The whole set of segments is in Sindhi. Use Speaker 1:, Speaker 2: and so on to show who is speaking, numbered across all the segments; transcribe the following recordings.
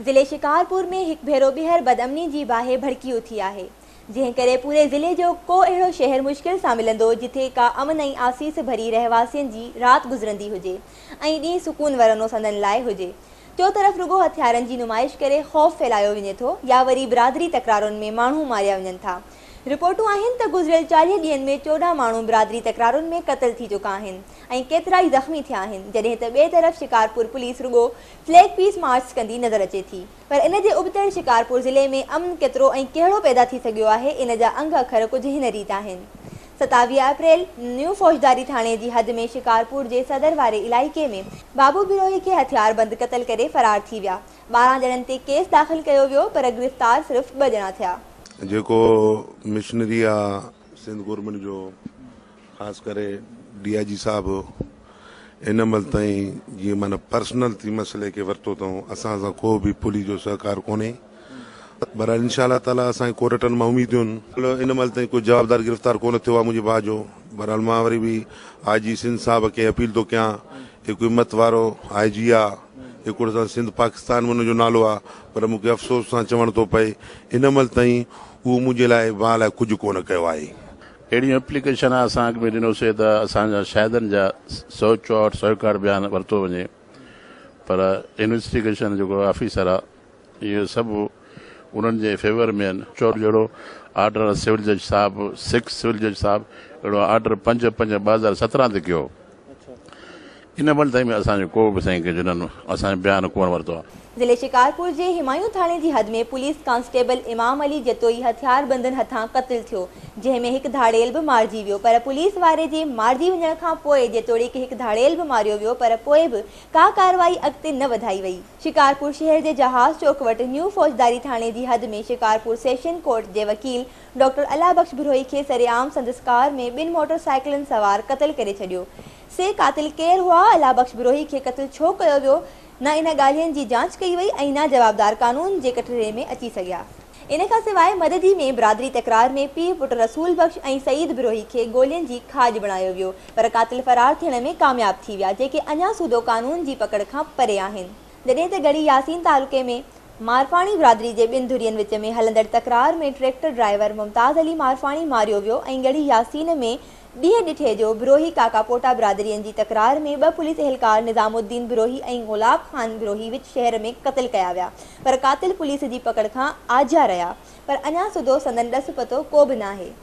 Speaker 1: ضلعي شڪارپور ۾ هڪ ڀيرو ٻيهر بدامني جي باهه ڀڙڪي اٿي آهي، جنهن ڪري پوري ضلعي جو ڪو اهڙو شهر مشڪل سان ملندو جٿي ڪا امن ۽ آسيس ڀري رهواسين جي رات گذرندي هجي ۽ ڏينهن سڪون ورنو سندن لاء هجي. چوطرف رڳو هٿيارن جي نمائش ڪري خوف ڦهلايو وڃي ٿو يا وري برادري تڪرارن ۾ ماڻهو ماريا وڃن ٿا. رپورٽون آهن ته گذريل 40 ڏينهن ۾ 14 ماڻهو برادري تڪرارن ۾ قتل ٿي چڪا آهن ۽ ڪيترائي زخمي ٿيا آهن، جڏهن ته ٻئي طرف شڪارپور پوليس رڳو فليگ پيس مارچ ڪندي نظر اچي ٿي پر ان جي ابتڙ شڪارپور ضلعي ۾ امن ڪيترو ۽ ڪهڙو پيدا ٿي سگهيو آهي ان جا انگ اکر ڪجهه هن ريت آهن. 27 اپريل نيو فوجداري ٿاڻي جي حد ۾ شڪارپور جي صدر واري علائقي ۾ بابو بروهي کي هٿياربند قتل ڪري فرار ٿي ويا. 12 ڄڻن تي ڪيس داخل ڪيو ويو پر گرفتار صرف ٻه ڄڻا ٿيا.
Speaker 2: جيڪو مشنري آ سنڌ گورنمينٽ جو خاص ڪري ڊي I جي صاحب ان مھل تائين جيئن معنيٰ پرسنل ٿي مسئلي کي ورتو اٿئون اسان سان ڪو به پوليس جو سهڪار ڪونهي بھرحال انشاء الله تعاليٰ اسان کي ڪورٽن مان اميدون ان مھل تائين ڪو جوابدار گرفتار ڪونه ٿيو آهي منھنجي ڀاء جو بھرحال مان وري به آء جي سنڌ صاحب کي اپيل ٿو ڪيان هڪ همت وارو آء جي آ هڪڙو سان سنڌ پاڪستان ۾ ان جو نالو آ پر مون کي افسوس سان چوڻ ٿو پئي ان مھل تائين اهو منھنجي لاء ڀاء لاء ڪجهه ڪونه ڪيو آهي.
Speaker 3: اهڙيون ايپليڪيشن اسان اڳ ۾ ڏنوسي ته اسان جا شاهدن جا 164 سهڪار بيان ورتو وڃي پر انويسٽيگيشن جيڪو آفيسر آ اهي سڀ انهن جي فيور ۾ آهن. چور جهڙو آرڊر سول جج صاحب سڪس سول جج صاحب اهڙو آرڊر 5 5 2017 تي ڪيو ان مهل تائين به اسان جو ڪو به سائين جنھن اسان جو بيان ڪونه ورتو آ.
Speaker 1: ضلعي شڪارپور جي همايون ٿاڻي جي حد ۾ پوليس ڪانسٽيبل امام علي جتوئي هٿياربندن هٿان قتل ٿيو، جنهن ۾ هڪ ڌاڙيل به مارجي ويو پر پوليس واري جي مارجي وڃڻ کان پوء جيتوڻيڪ هڪ ڌاڙيل به ماريو ويو پر پوء به ڪا ڪارروائي اڳتي نه وڌائي وئي. شڪارپور شهر جي جهاز چوڪ وٽ نيو فوجداري ٿاڻي جي حد ۾ شڪارپور سيشن ڪورٽ جي وڪيل ڊاڪٽر الله بخش بروهي کي سرعام سندس ڪار ۾ ٻن موٽر سائيڪلن سوار قتل ڪري ڇڏيو. سي قاتل ڪير هئا، الله بخش بروهي کي قتل ڇو ڪيو ويو، نه ان ڳالهين جي جاچ ڪئي وئي ۽ نه جوابدار قانون جي ڪٽهڙي ۾ اچي سگهيا. ان کان سواء مددي ۾ برادري تڪرار ۾ پيء پٽ رسول بخش ۽ سعيد بروهي کي گولين جي کاڄ بڻايو ويو پر قاتل فرار ٿيڻ ۾ ڪامياب ٿي ويا جيڪي اڃا سوڌو قانون جي پڪڙ کان پري آهن. جڏهن ته ڳڙهي ياسين تعلقي ۾ مارفاڻي برادري جي ٻن ڌرين وچ ۾ هلندڙ تڪرار ۾ ٽريڪٽر ڊرائيور ممتاز علي مارفاڻي ماريو ويو ۽ ڳڙهي ياسين ۾ ڏينهن ڏٺي جو بروهي ڪاڪا پوٽا برادرين جي تڪرار ۾ ٻه پوليس اهلڪار نظام الدين بروهي ۽ گلاب خان بروهي وچ شهر ۾ قتل ڪيا ويا پر قاتل پوليس جي پڪڙ کان آجا رهيا پر اڃا سوڌو سندن ڏس پتو ڪو به ناهي.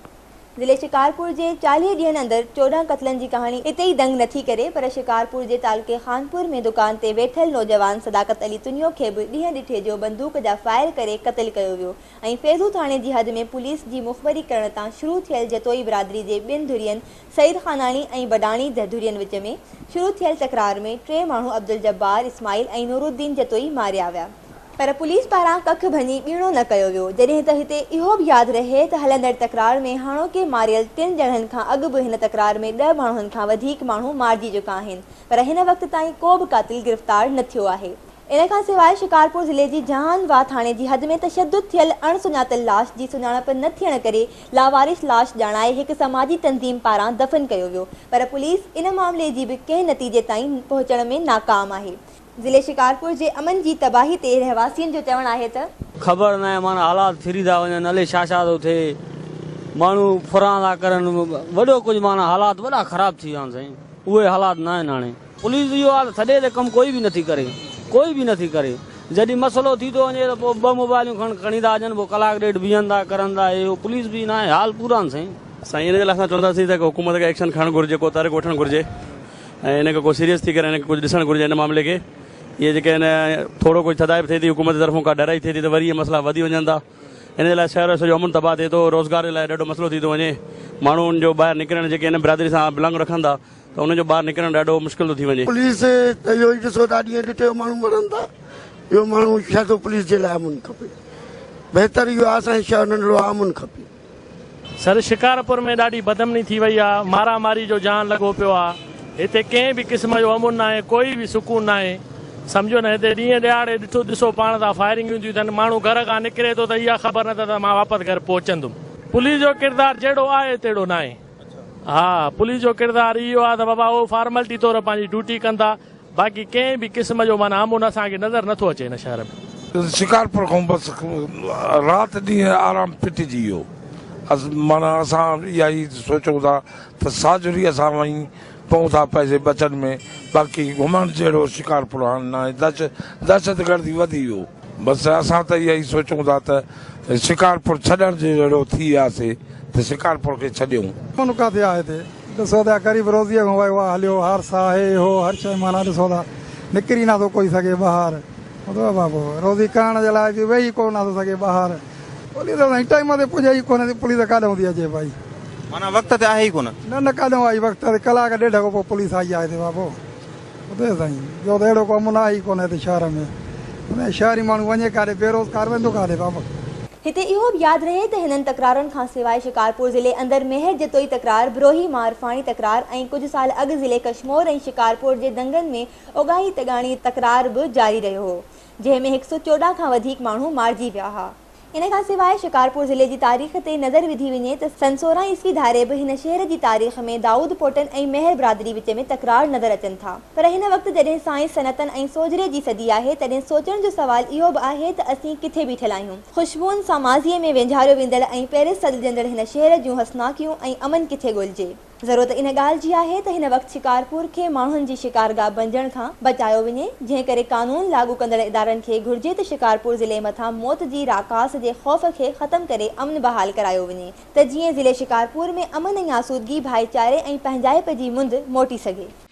Speaker 1: ضلعي شڪارپور جي 40 ڏينهن اندر 14 قتلن جي ڪهاڻي اتي ئي دنگ نٿي ڪري پر شڪارپور جي تعلقي خانپور ۾ دڪان تي ويٺل نوجوان صداقت علي تنيو کي به ڏينهن ڏٺي جو بندوق جا فائر ڪري قتل ڪيو ويو ۽ فيضو ٿاڻي جي حد ۾ پوليس جي مخبري ڪرڻ تان شروع ٿيل جتوئي برادري جي ٻن ڌرين سعيد خاناڻي ۽ بڊاڻي ڌرين وچ ۾ شروع ٿيل تڪرار ۾ ٽي ماڻهو عبدالجبار، اسماعيل ۽ نورالدين جتوئي ماريا ويا. پر پوليس پاران ڪک ڀڃي ٻيڻو نه ڪيو ويو، جڏهن ته هتي اهو به ياد رهي ته هلندڙ تڪرار ۾ هاڻوڪي ماريل ٽن ڄڻن کان اڳ به هن تڪرار ۾ 10 ماڻهن کان وڌيڪ ماڻهو مارجي چڪا آهن پر هن وقت تائين ڪو به قاتل گرفتار نه ٿيو آهي. ان کان سواء شڪارپور ضلعي جي جهان واهه ٿاڻي جي حد ۾ تشدد ٿيل اڻ سڃاتل لاش جي سڃاڻپ نه ٿيڻ ڪري لاوارث لاش ڄاڻائي هڪ سماجي تنظيم پاران دفن ڪيو ويو پر پوليس ان معاملي جي به ڪنهن نتيجي تائين پهچڻ ۾ ناڪام آهي. ضلعي شڪارپور جي امن جي تباهي تي رهواسين جو چوڻ آهي ته.
Speaker 4: خبر ناهي معنيٰ حالات ڦري ٿا وڃن الائي ڇا ڇا ٿو ٿئي ماڻهو ڦران ٿا ڪرن وڏو ڪجهه معنيٰ حالات وڏا خراب ٿي ويا آهن سائين اهي حالات ناهن هاڻي. پوليس اهو آهي ته ٿڏي تي ڪم ڪوئي به نٿي ڪري ڪوئي به نٿي ڪري جڏهن مسئلو ٿي ٿو وڃي ته پوء ٻه موبائلون کڻ کڻي ٿا اچن پوء ڪلاڪ ڏيڍ بيهن ٿا ڪرن ٿا هي هو پوليس به ناهي حال پورا آهن سائين.
Speaker 5: سائين ان جي لاء اسان چونداسين ته حڪومت کي ايڪشن کڻڻ گهرجي ڪو تحرڪ وٺڻ گهرجي. ۽ ان کي ڪو سيريس ٿي ڪري ان کي ڪجهه ڏسڻ گهرجي ان معاملي کي اهي جيڪي آهن ٿورو ڪجهه ٿڌائپ ٿئي ٿي حڪومت جي طرفون ڪا ڊرائي ٿئي ٿي ته وري اهي مسئلا وڌي وڃن ٿا ان جي لاء شهر جو سڄو امن تباهه ٿئي ٿو روزگار جي لاء ڏاڍو مسئلو ٿي ٿو وڃي ماڻهن جو ٻاهر نڪرڻ جيڪي ان برادري سان بلانگ رکن ٿا ته انهن جو ٻاهر نڪرڻ ڏاڍو مشڪل ٿو ٿي وڃي.
Speaker 6: پوليس ته اهو ئي ڏسو ٿا ڏينهن ڏٺي جو ماڻهو مرن ٿا اهو ماڻهو ڇا ٿو پوليس جي لاء امن کپي بهتر اهو آهي اسان جي شهر ننڍڙو آهي امن کپي.
Speaker 7: سر شڪارپور ۾ ڏاڍي بدامني ٿي وئي آ، مارا ماري جو جهان لڳو پيو آ، هتي ڪنهن به قسم جو امن ناهي، ڪوئي به سڪون ناهي، سمجهو نه هتي ڏينهن ڏهاڙي ڏٺو ڏسو پاڻ ٿا فائرنگيون ٿيون ٿين، ماڻهو گهر کان نڪري ٿو ته اها خبر نه ته مان واپس گهر پهچندم. پوليس جو ڪردار جهڙو آهي تهڙو ناهي، ها پوليس جو ڪردار اهو آ ته بابا اهو فارملٽي طور پنهنجي ڊيوٽي ڪن ٿا، باقي ڪنهن به قسم جو معنيٰ امن اسان کي نظر نٿو اچي هن شهر ۾.
Speaker 8: شڪارپور کان بس رات ڏينهن آرام پٽجي ويو. معنيٰ اسان اها ئي سوچون ٿا ته ساجهري اسان وڃي پئون ٿا پنهنجي ٻچن ۾ باقي گهمڻ جهڙو شڪارپور هاڻ ناهي دهشتگردي وڌي ويو. بس اسان ته اها ئي سوچون ٿا ته شڪارپور ڇڏڻ جهڙو ٿي وياسي ته شڪارپور کي ڇڏيون.
Speaker 9: امن ڪاٿي آهي هتي ڏسو ته غريب روزيء کان ويو آ هليو هار سا هي هو هر شيء معنيٰ ڏسو ته نڪري نه ٿو ڪوئي سگهي ٻاهر ٻڌو بابو روزي ڪرڻ جي لاء به ويهي ڪو نه ٿو سگهي ٻاهر پوليس سائين ٽائيم تي پڄي ئي ڪونه ٿي پوليس ڪاڏهون ٿي اچي ڀائي.
Speaker 10: معنيٰ وقت تي آهي ئي ڪونه.
Speaker 9: نه نه ڪاڏهون آئي وقت تي ڪلاڪ ڏيڍ کان پوء پوليس آئي آهي هتي بابو ٻڌو سائين ٻيو ته اهڙو ڪو امن آهي ئي ڪونه هتي شهر ۾ ٻڌو شهري ماڻهو وڃي ڪاڏي بيروزگار ويندو ڪاڏي بابو.
Speaker 1: هتي اهو به ياد رهي ته هنن تڪرارن کان سواء شڪارپور ضلعي اندر ميهڙ جتوئي تڪرار، بروهي مارفاڻي تڪرار ۽ ڪجهه سال اڳ ضلعي ڪشمور ۽ شڪارپور جي دنگن ۾ اوڳاهي تڳاڻي تڪرار به جاري رهيو هو، جنهن ۾ 114 کان وڌيڪ ماڻهو مارجي ويا ها. ان کان سواء شڪارپور ضلعي جي تاريخ تي نظر وڌي وڃي ته سن 16 عيسوي ڌاري به هن شهر جي تاريخ ۾ دائود پوٽن ۽ مهر برادري وچ ۾ تڪرار نظر اچن ٿا. پر هن وقت جڏهن سائنس، صنعتن ۽ سوجهري جي صدي آهي تڏهن سوچڻ جو سوال اهو به آهي ته اسين ڪٿي بيٺل آهيون؟ خوشبوئن سان ماضيء ۾ وينجهاريو ويندڙ ۽ پيرس سڏجندڙ هن شهر جون حسناڪيون ۽ امن ڪٿي ڳولجي؟ ضرورت ان ڳالهه جي آهي ته هن وقت شڪارپور کي ماڻهن جي شڪارگاهه بنجڻ کان بچايو وڃي، جنهن ڪري قانون لاڳو ڪندڙ ادارن کي گهرجي ته شڪارپور ضلعي مٿان موت جي راڪاس جي خوف کي ختم ڪري امن بحال ڪرايو وڃي ته جيئن ضلعي شڪارپور ۾ امن ۽ آسودگي، ڀائيچاري ۽ پنهنجائپ جي مند موٽي سگهي.